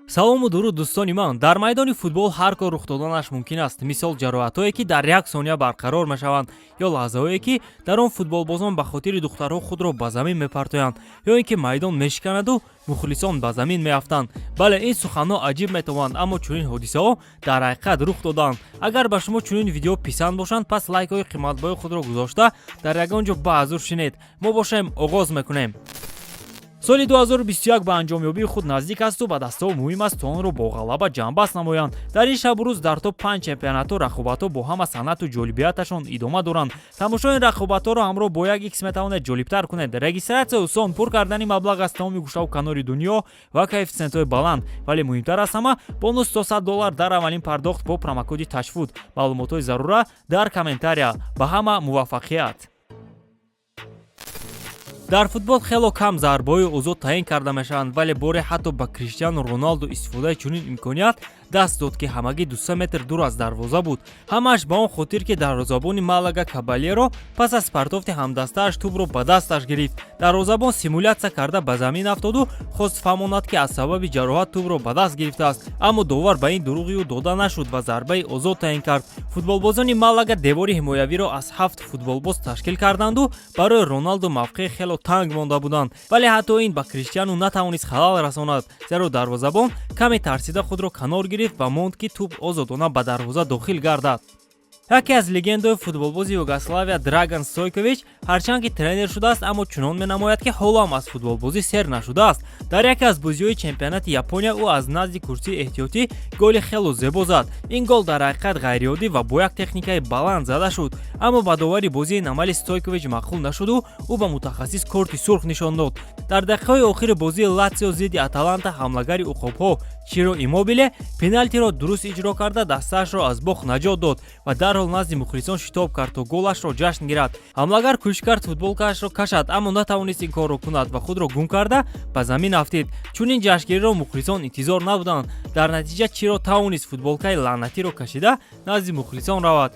Салому дуруд, дӯстони ман. Дар майдони футбол ҳар кор рух доданаш мумкин аст. Мисол, ҷароҳатҳое, ки дар як сония барқарор мешаванд, ё лаҳзаҳое, ки дар он футболбозон ба хотири духтарҳо худро ба замин мепартоянд, ё ин ки майдон мешиканаду мухлисон ба замин меафтанд. Бале, ин суханҳо аҷиб метавонанд, аммо чунин ҳодисаҳо дар ҳақиқат рух доданд. Агар ба шумо чунин видео писанд бошанд, пас лайкҳои қиматбои худро гузошта, дар ягон ҷо баҳзур шинед. Мо бошем, оғоз мекунем. Соли 2021 ба анҷомёбии худ наздик асту ба дастаҳо муҳим аст, то онро бо ғалаба ҷамъбаст намоянд. Дар ин шабу рӯз дар топ 5 чемпионатҳо рақобатҳо бо ҳама санъату ҷолибияташон идома доранд. Тамошои ин рақобатҳоро ҳамроҳ бо як икс метавонед ҷолибтар кунед. Регистрация осон, пур кардани маблағ аз тамоми гӯшаву канори дунё ва коэффисиентҳои баланд, вале муҳимтар аз ҳама, бонус то 100 доллар дар аввалин пардохт бо промокоди ТАШФУТ. Маълумотҳои зарура дар комментария. Ба ҳама муваффақият! Дар футбол хело кам зарбаҳои озод таъин карда мешаванд, вале боре ҳатто ба Криштиану Роналду истифодаи чунин имконият даст дод, ки ҳамагӣ 2 метр дур аз дарвоза буд. Ҳамааш ба он хотир, ки дарвозабони Малага Кабалеро пас аз партофти ҳамдастааш тӯбро ба дасташ гирифт. Дарвозабон симулятсия карда ба замин афтоду хост фаҳмонад, ки аз сабаби ҷароҳат тӯбро ба даст гирифтааст, аммо довар ба ин дурӯғи ӯ дода нашуд ва зарбаи озод таъин кард. Футболбозони Малага девори ҳимоявиро аз ҳафт футболбоз ташкил карданду барои Роналду мавқеи хело танг монда буданд, вале ҳатто ин ба Криштиану натавонист халал расонад, зеро дарвозабон каме тарсида худро канор гирифт ва монд, ки тӯб озодона ба дарвоза дохил гардад. Яке аз легендаҳои футболбози Югославия, Драган Стойкович, ҳарчанд ки тренер шудааст, аммо чунон менамояд, ки ҳоло ҳам аз футболбозӣ сер нашудааст. Дар яке аз бозиҳои чемпионати Япония ӯ аз назди курсии эҳтиётӣ голи хело зебо зад. Ин гол дар ҳақиқат ғайриоддӣ ва бо як техникаи баланд зада шуд, аммо ба довари бозии ин амали Стойкович маъқул нашуду ӯ ба мутахассис корти сурх нишон дод. Дар дақиқаҳои охири бозии Латсио зидди Аталанта ҳамлагари уқобҳо Чиро Иммобиле пеналтиро дуруст иҷро карда, дастаашро аз бохт наҷот дод ва дарҳол назди мухлисон шитоб кард, то голашро ҷашн гирад. Ҳамлагар кӯшиш кард футболкаашро кашад, аммо натавонист ин корро кунад ва худро гум карда, ба замин афтид. Чунин ҷашнгириро мухлисон интизор набуданд. Дар натиҷа Чиро тавонист футболкаи лаънатиро кашида, назди мухлисон равад.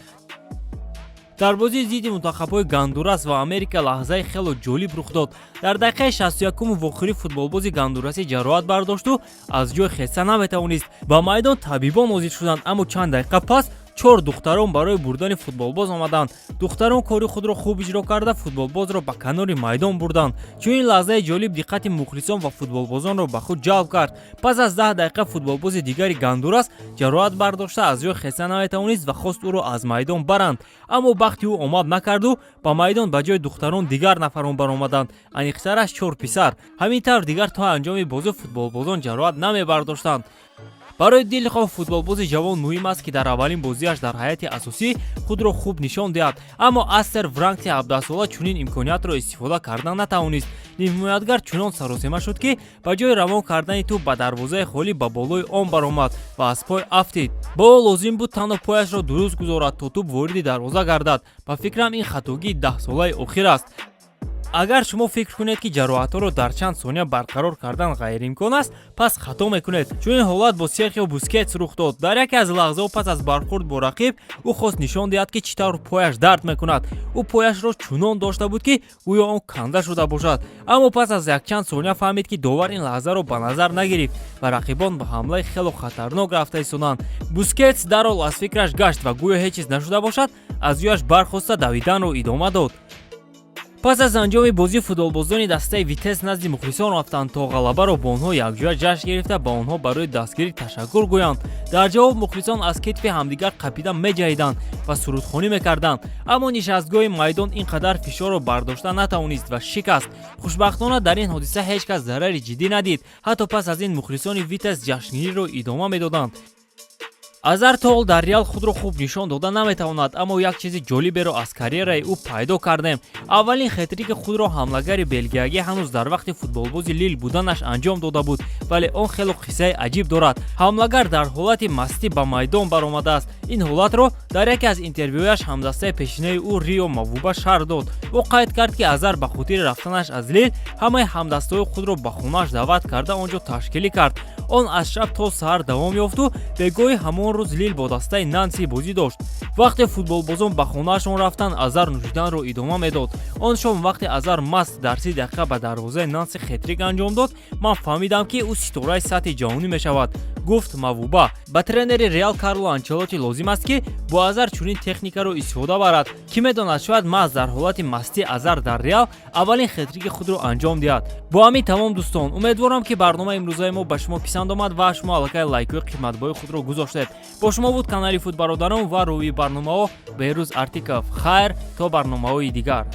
Дар бозии зидди мунтахабҳои Гондурас ва Америка лаҳзаи хело ҷолиб рух дод. Дар дақиқаи 61-уми вохӯрӣ футболбози гондурасӣ ҷароҳат бардошту аз ҷой хеста наметавонист. Ба майдон табибон ҳозир шуданд, аммо чанд дақиқа пас чор духтарон барои бурдани футболбоз омаданд. Духтарон кори худро хуб иҷро карда, футболбозро ба канори майдон бурданд. Чунин лаҳзаи ҷолиб диққати мухлисон ва футболбозонро ба худ ҷалб кард. Пас аз 10 дақиқа футболбози дигари Гондурас ҷароҳат бардошта, аз ҷой хеста наметавонист ва хост ӯро аз майдон баранд, аммо бахти ӯ омад накарду ба майдон ба ҷои духтарон дигар нафарон баромаданд, аниқтараш чор писар. Ҳамин тавр, дигар то анҷоми бозӣ футболбозон ҷароҳат намебардоштанд. Барои дилхоҳ футболбози ҷавон муҳим аст, ки дар аввалин бозиаш дар ҳайати асосӣ худро хуб нишон диҳад, аммо Астер Вранкси 17-сола чунин имкониятро истифода карда натавонист. Нимҳимоятгар чунон саросема шуд, ки ба ҷои равон кардани тӯб ба дарвозаи холӣ, ба болои он баромад ва аз пой афтид. Ба ӯ лозим буд танҳо пояшро дуруст гузорад, то тӯб вориди дарвоза гардад. Ба фикрам, ин хатогии даҳсолаи охир аст. Агар шумо фикр кунед, ки ҷароҳатҳоро дар чанд сония барқарор кардан ғайриимкон аст, пас хато мекунед. Чунин ҳолат бо Серхио Бускетс рух дод. Дар яке аз лаҳзаҳо пас аз бархӯрд бо рақиб ӯ хост нишон диҳад, ки чӣ тавр пояш дард мекунад. Ӯ пояшро чунон дошта буд, ки гӯё он канда шуда бошад, аммо пас аз якчанд сония фаҳмид, ки довар ин лаҳзаро ба назар нагирифт ва рақибон ба ҳамлаи хело хатарнок рафта истоданд. Бускетс дарҳол аз фикраш гашт ва гӯё ҳеҷ чиз нашуда бошад, аз ҷояш бархоста, давиданро идома дод. Пас аз анҷоми бозӣ футболбозони дастаи Витес назди мухлисон рафтанд, то ғалабаро бо онҳо якҷоя ҷашн гирифта, ба онҳо барои дастгирӣ ташаккур гӯянд. Дар ҷавоб мухлисон аз китфи ҳамдигар қапида меҷаҳиданд ва сурудхонӣ мекарданд, аммо нишастгоҳи майдон ин қадар фишорро бардошта натавонист ва шикаст. Хушбахтона, дар ин ҳодиса ҳеҷ кас зарари ҷиддӣ надид. Ҳатто пас аз ин мухлисони Витес ҷашнгириро идома медоданд. Азар то ҳол дар Реал худро хуб нишон дода наметавонад, аммо як чизи ҷолиберо аз карьераи ӯ пайдо кардем. Аввалин хетрики худро ҳамлагари белгиягӣ ҳанӯз дар вақти футболбози Лил буданаш анҷом дода буд, вале он хело қиссаи аҷиб дорад. Ҳамлагар дар ҳолати мастӣ ба майдон баромадааст. Ин ҳолатро дар яке аз интервюяш ҳамдастаи пешинаи ӯ Рио Мавуба шарҳ дод. Ӯ қайд кард, ки Азар ба хотири рафтанаш аз Лил ҳамаи ҳамдастаҳои худро ба хонааш даъват карда, он ҷо ташкилӣ кард. Он аз шаб то саҳар давом ёфту бегоҳи ҳамон рӯз Лил бо дастаи Нанси бозӣ дошт. Вақте футболбозон ба хонаашон рафтанд, Азар нӯшиданро идома медод. Он шом вақте Азар маст дар 30 дақиқа ба дарвозаи Нанси хетрик анҷом дод, ман фаҳмидам, ки ӯ ситораи сатҳи ҷаҳонӣ мешавад, гуфт Мавуба. Ба тренери Реал Карло Анчелоти лозим аст, ки бо Азар чунин техникаро истифода барад. Кӣ медонад, шояд маҳз дар ҳолати мастӣ Азар дар Реал аввалин хетрики худро анҷом диҳад. Бо ҳамин тамом, дӯстон. Умедворам, ки барномаи имрӯзаи мо ба шумо писанд омад ва шумо аллакай лайкҳои қиматбои худро гузоштед. Бо шумо буд канали Футбародарон ва рӯи барномаҳо Беҳрӯз Артиков. Хайр, то барномаҳои дигар.